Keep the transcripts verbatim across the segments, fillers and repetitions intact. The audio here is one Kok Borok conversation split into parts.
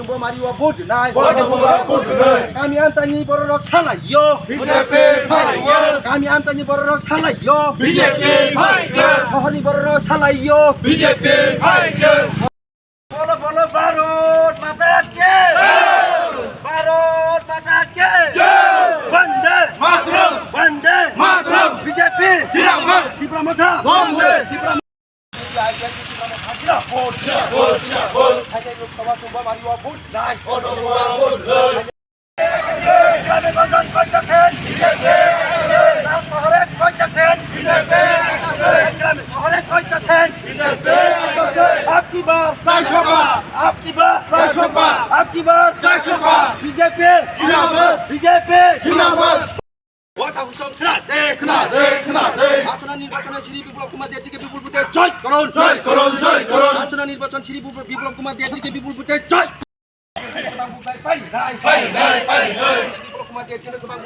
Bo mari o vote nai. Vote bo vote nai. Kami amtani bororok salaio. B J P phaio. Kami amtani bororok salaio. B J P phaio. Sohorni bororok salaio. B J P phaio. Bolo bolo Bharat Mata ki. Bharat Mata ki. Vande Mataram. Vande Mataram. B J P. Zindabad. Tipra Motha. Vande. Tipra आपकी बार चार सौ पार। आपकी बार चार सौ पार। आपकी बार चार सौ पार। बीजेपी जिंदाबाद। बीजेपी जिंदाबाद। Vote husong khna de, khna de, khna de. Asana nirbachone Shri Biplab Kumar Debjike bipul vote joy korun. Joy korun, joy korun. Asana nirbachon Shri Biplab Kumar Debjike bipul vote joy. Pari nai, pari nai, pari nai. Biplab Kumar Debjike pari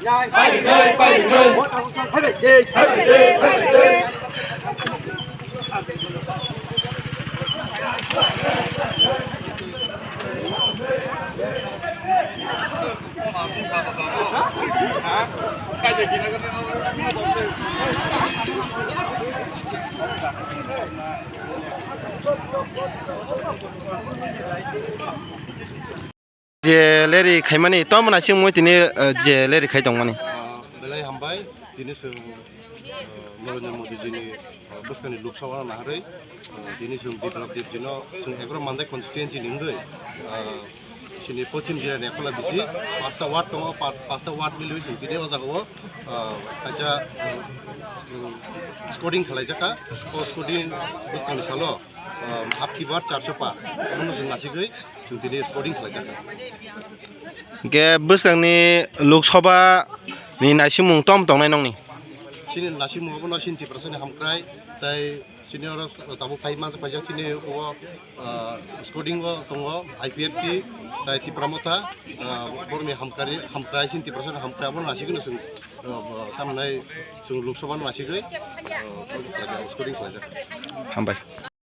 nai, pari nai, pari nai. Vote husong phaibai de, phaibai de, phaibai de. Je leri khaimani, tamo naising mui tini, eh, je leri khai tongmani. Ah, belai hambai, tini chwng, eh, Narendra Modi jini, eh, bwskangni Lok Sabha no naharwi, eh, tini chwng Biplab Deb jino chwng egaroh mandai constituency ni wngwi, eh, chini Pochim Jirani Ekhola bisi pasta ward tongo, pa-, pasta ward milwi chwng tini o jaga o, eh, kaisa, eh, scouting khwlaijak kha. O scouting bwskangni salo, eh, Apki Baar Char Sho Paar, omono chwng nasigwi chwng tini scouting khwlaijak kha. Hwnkhe bwskangni Lok Sabha ni naisimung tom tongnai nongni? Chini naisimung abono chini Tiprasani hamkrai, tai chini oro tabuk phai mansa paijak chini o, ah, scouting o tongo I P F T, tai Tipra Motha, ah, borokni hamkari, hamkrai chini Tiprasani hamkrai abono naisigwino chwng, ah, tamhinai chwng Lok Sabha no naisigwi, ah, scouting khwlaijak. Hambai.